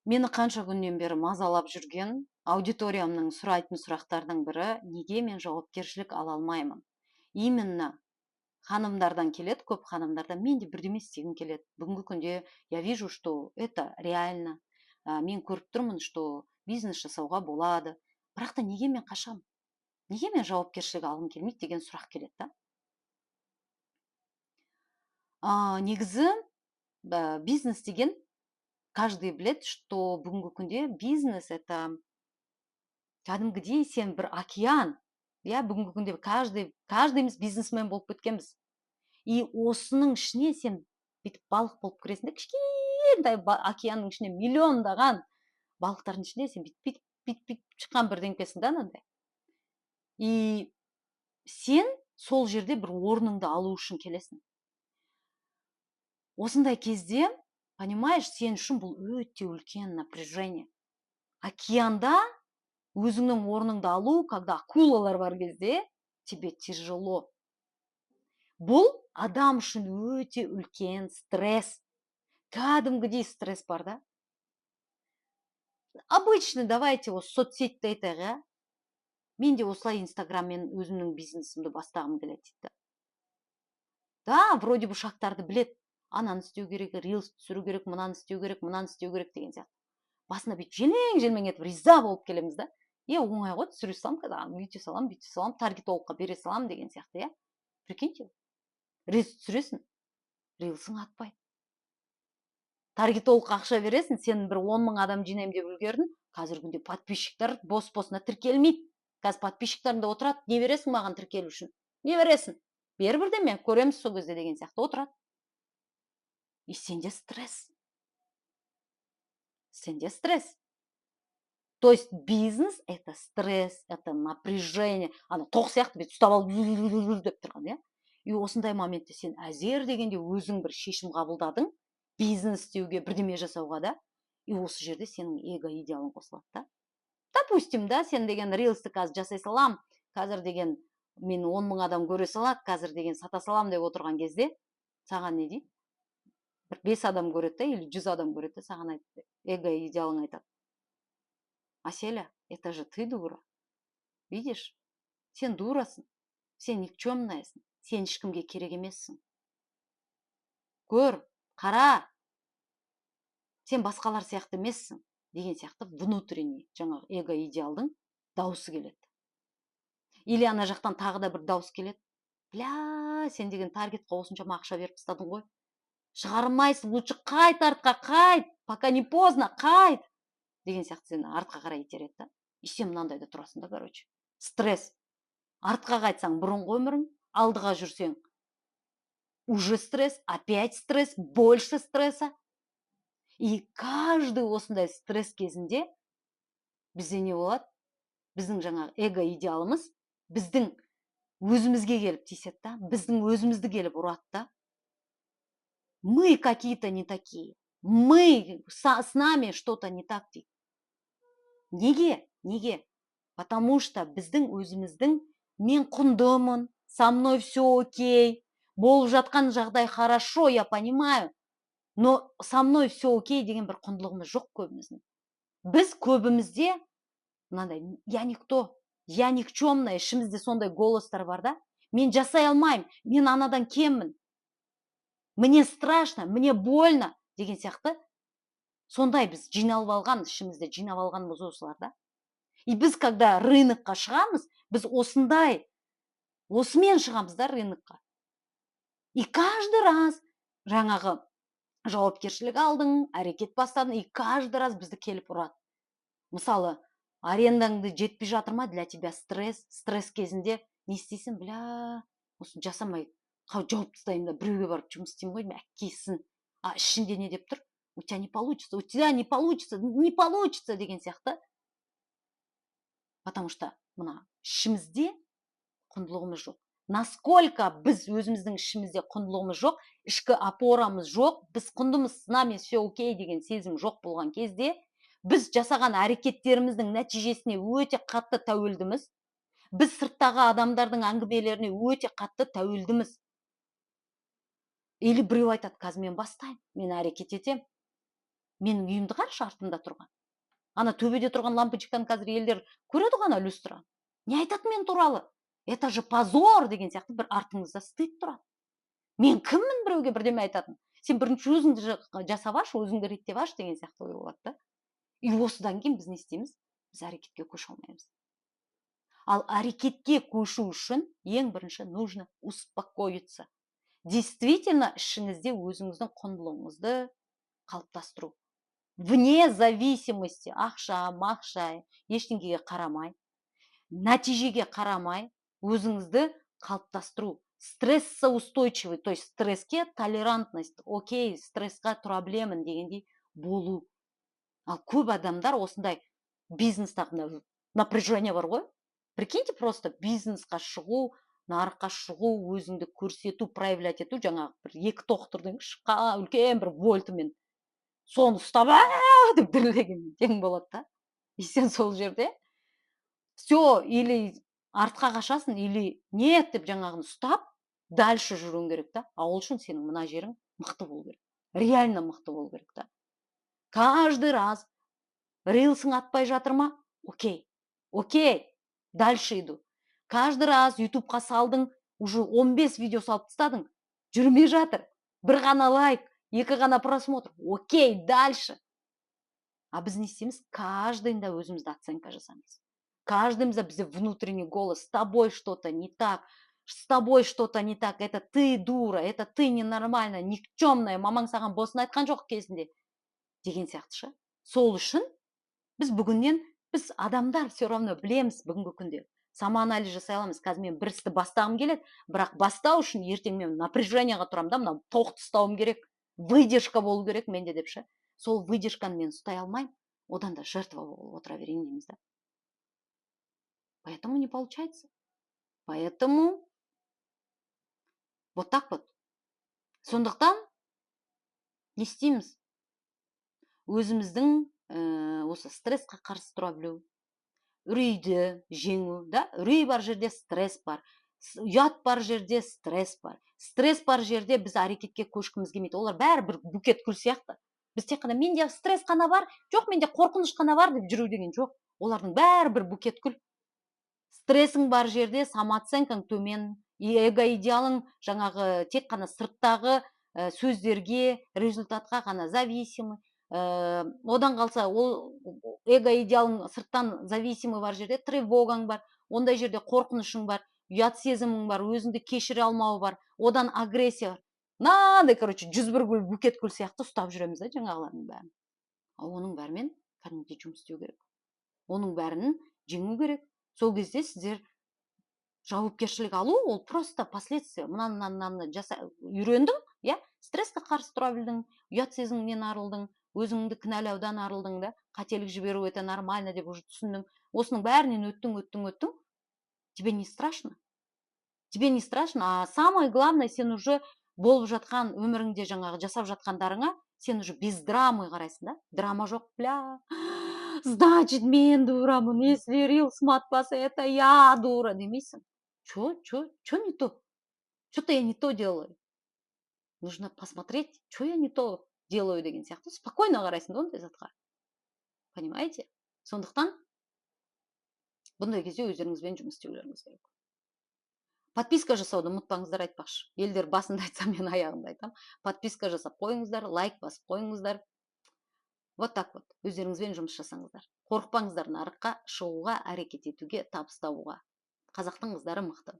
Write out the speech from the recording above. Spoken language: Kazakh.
Мені қанша күннен бері мазалап жүрген аудиториямның сұрайтын сұрақтардың бірі: неге мен жауапкершілік ала алмаймын? Именно ханымдардан келеді, көп ханымдардан. Мен де бірдеме істегім келеді. Бүгінгі күнде я вижу, что это реально. Мен көріп тұрмын, что бизнес жасауға болады. Бірақ та неге мен қашам? Неге мен жауапкершілік алғым келмейді деген сұрақ келеді да. Негізі бизнес деген, каждый біледі, что бүгінгі күнде бизнес — это кәдімгідей сен бір океан, иә. Бүгінгі күнде каждыйымыз бизнесмен болып кеткенбіз. И осының ішіне сен бүйтіп балық болып кіресің де, кішкентай океанның ішіне, миллиондаған балықтардың ішінде сен бүйтіп, бүйтіп, бүйтіп, бүйтіп шыққан бірдеңкесің да анандай. И сен сол жерде бір орныңды алу үшін келесің. Осындай кезде, понимаешь, сен үшін бұл өте үлкен напряжение. Океанда өзіңнің орныңды алу, когда акулалар бар кезде, тебе тяжело. Бұл адам үшін өте үлкен стресс, кәдімгідей стресс бар да. Обычно, давайте осы соцсетьті айтайық, иә. Мен де осылай Инстаграммен өзімнің бизнесімді бастағым келеді дейді да. Вроде бы шагтарды біледі: ананы істеу керек, рилс түсіру керек, мынаны істеу керек, мынаны істеу керек деген сияқты. Басында бүйтіп желең желмең етіп, риза болып келеміз да. Е, оңай ғой, түсіре саламын қазір, бүйте саламын, бүйте саламын, таргетологқа бере саламын деген сияқты, иә. Прикиньте, рилс түсіресің, рилсың атпайды. Таргетологқа ақша бересің, сен бір 10 000 адам жинаймын деп үлгердің. Қазіргі күнде подписчиктер бос босына тіркелмейді. Қазір подписчиктерің де отырады: «Не бересің маған тіркелу үшін, не бересің, бер бірдеме, көреміз сол кезде», — деген сияқты отырады. И сенде стресс, сенде стресс. То есть бизнес — это стресс, это напряжение. Ана тоқ сияқты бүйтіп ұстап алып деп тұрған, иә. И осындай моментте сен әзер дегенде өзің бір шешім қабылдадың бизнес істеуге, бірдеме жасауға да. И осы жерде сенің эго идеалың қосылады да. Допустим, да, сен деген рилсті қазір жасай салам, қазір деген мен 10 000 адам көре салады, қазір деген сата салам деп отырған кезде, саған не дейді? Бір бес адам көреді да или 100 адам көреді да, саған айтады, эго идеалың айтады: «Аселя, это же ты дура, видишь, сен дурасың, сен никчемныйсың, сен ешкімге керек емессің, көр, қара, сен басқалар сияқты емессің», — деген сияқты внутренний жаңағы эго идеалдың дауысы келеді. Или ана жақтан тағы да бір дауыс келеді: «Бля, сен деген таргетқа осыншама ақша беріп тастадың ғой, шығармайсың, лучше қайт артқа, қайт, пока не поздно, қайт», — деген сияқты сені артқа қарай итереді да. И сен мынандайда тұрасың да, короче, стресс. Артқа қайтсаң, бұрынғы өмірің, алдыға жүрсең, уже стресс, опять стресс, больше стресса. И каждый осындай стресс кезінде бізде не болады? Біздің жаңағы эго идеалымыз біздің өзімізге келіп тиіседі да, біздің өзімізді келіп ұрады да: «Мы какие-то не такие, мы с нами что-то не так», — дейді. Неге? Неге? Потому что біздің өзіміздің «мен құндымын, со мной все окей, болып жатқан жағдай хорошо, я понимаю, но со мной все окей» деген бір құндылығымыз жоқ көбіміздің. Біз көбімізде мынандай: «Я никто, я никчемная». Ішімізде сондай голостар бар да: «Мен жасай алмаймын, мен анадан кеммін, мне страшно, мне больно» деген сияқты. Сондай біз жиналып алған, ішімізде жинап алғанымыз осылар да. И біз, когда рынокқа шығамыз, біз осындай, осымен шығамыз да рынокқа. И каждый раз жаңағы жауапкершілік алдың, әрекет бастадың, и каждый раз бізді келіп ұрады. Мысалы, арендаңды жетпей жатыр ма, для тебя стресс. Стресс кезінде не істейсің? «Бля, осыны жасамай жауып тастаймын да, біреуге барып жұмыс істеймін ғой, әкесін». А ішінде не деп тұр? «У тебя не получится, у тебя не получится, не получится» деген сияқты. Потому что мына ішімізде құндылығымыз жоқ. Насколько біз өзіміздің ішімізде құндылығымыз жоқ, ішкі опорамыз жоқ, біз құндымыз, с нами все окей деген сезім жоқ болған кезде, біз жасаған әрекеттеріміздің нәтижесіне өте қатты тәуелдіміз. Біз сырттағы адамдардың әңгімелеріне өте қатты тәуелдіміз. Или біреу айтады: «Қазір мен бастаймын, мен әрекет етемін, Менің үйімді қарашы, артымда тұрған ана төбеде тұрған лампочканы қазір елдер көреді ғой, ана люстраны. Не айтады мен туралы? Это же позор деген сияқты бір артыңызда стыд тұрады. Мен кіммін біреуге бірдеме айтатын? Сен бірінші өзіңді жасап аш, өзіңді реттеп аш деген сияқты ой болады да. И осыдан кейін біз не істейміз? Біз әрекетке көше алмаймыз. Ал әрекетке көшу үшін ең бірінші нужно успокоиться, действительно ішіңізде өзіңіздің құндылығыңызды қалыптастыру, вне зависимости ақша мақша ештеңеге қарамай, нәтижеге қарамай өзіңізді қалыптастыру. Стрессоустойчивый, то есть стресске толерантность, окей, стрессқа тұра білемін дегендей болу. Ал көп адамдар осындай бизнестағы мына напряжение бар ғой, прикиньте, просто бизнесқа шығу, нарыққа шығу, өзіңді көрсету, проявлять ету, жаңағы бір екі тоқтырдың үлкен бір вольтымен соны ұстап деп дірілдегенмен тең болады да. И сен сол жерде все, или артқа қашасың, или нет деп жаңағыны ұстап, дальше жүруің керек та. А ол үшін сенің мына жерің мықты болу керек, реально мықты болу керек та. Каждый раз рилсың атпай жатыр ма? Окей, окей, дальше иду. Каждый раз Ютубқа салдың, уже 15 видео салып тастадың, жүрмей жатыр, бір ғана лайк, екі ғана просмотр, окей, дальше. А біз не істейміз? Каждыйында өзімізді оценка жасаймыз, каждыйымызда бізде внутренний голос: с тобой что то не так, с тобой что то не так, это ты дура, это ты ненормальная, никчемная, мамаң саған босын айтқан жоқ кезінде деген сияқты ше. Сол үшін біз бүгіннен, біз адамдар все равно білеміз, бүгінгі күнде самоанализ жасай аламыз. Қазір мен бір істі бастағым келеді, бірақ бастау үшін ертең мен напряжениеға тұрамын да, мынау тоқты ұстауым керек, выдержка болу керек менде деп ше. Сол выдержканы мен ұстай алмаймын, одан да жертва болып отыра берейін дейміз да. Поэтому не получается, поэтому вот так вот. Сондықтан не істейміз? Өзіміздің осы стрессқа қарсы тұра білу, үрейді жеңу да. Үрей бар жерде стресс бар, ұят бар жерде стресс бар, стресс бар жерде біз әрекетке көшкіміз келмейді. Олар бәрі бір букет гүл сияқты. Біз тек қана менде стресс қана бар, жоқ, менде қорқыныш қана бар деп жүру деген жоқ. Олардың бәрі бір букет гүл. Стрессің бар жерде самооценкаң төмен, эго идеалың жаңағы тек қана сырттағы сөздерге, результатқа ғана зависимый. Одан қалса, ол эго идеалың сырттан зависимый бар жерде тревогаң бар, ондай жерде қорқынышың бар, ұят сезімің бар, өзіңді кешіре алмау бар, одан агрессия бар. Мынандай, короче, 101 гүл, букет гүл сияқты ұстап жүреміз да жаңағылардың бәрін. Ал оның бәрімен кәдімгідей жұмыс істеу керек, оның бәрін жеңу керек. Сол кезде сіздер жауапкершілік алу ол просто последствия. Мынаны, мынаны, мынаны жаса үйрендің, иә, стресске қарсы тұра білдің, ұят сезіміңнен арылдың, өзіңді кінәлаудан арылдың да, қателік жіберу это нормально деп уже түсіндің. Осының бәрінен өттің, өттің, өттің. Тебе не страшно, тебе не страшно. А самое главное, сен уже болып жатқан өміріңде жаңағы жасап жатқандарыңа сен уже без драмы қарайсың да. Драма жоқ. Бля, значит, мен дурамын, если рилс атпаса, это я дура демейсің. Че, че, че не то? Что то я не то делаю, нужно посмотреть, что я не то делаю деген сияқты спокойно қарайсың да ондай затқа, понимаете? Сондықтан бұндай кезде өздеріңізбен жұмыс істеулеріңіз керек. Подписка жасауды ұмытпаңыздар. Айтпақшы, елдер басында айтса, мен аяғында айтамын: подписка жасап қойыңыздар, лайк басып қойыңыздар. Вот так вот өздеріңізбен жұмыс жасаңыздар. Қорықпаңыздар нарыққа шығуға, әрекет етуге, табыс табуға. Қазақтың қыздары мықты.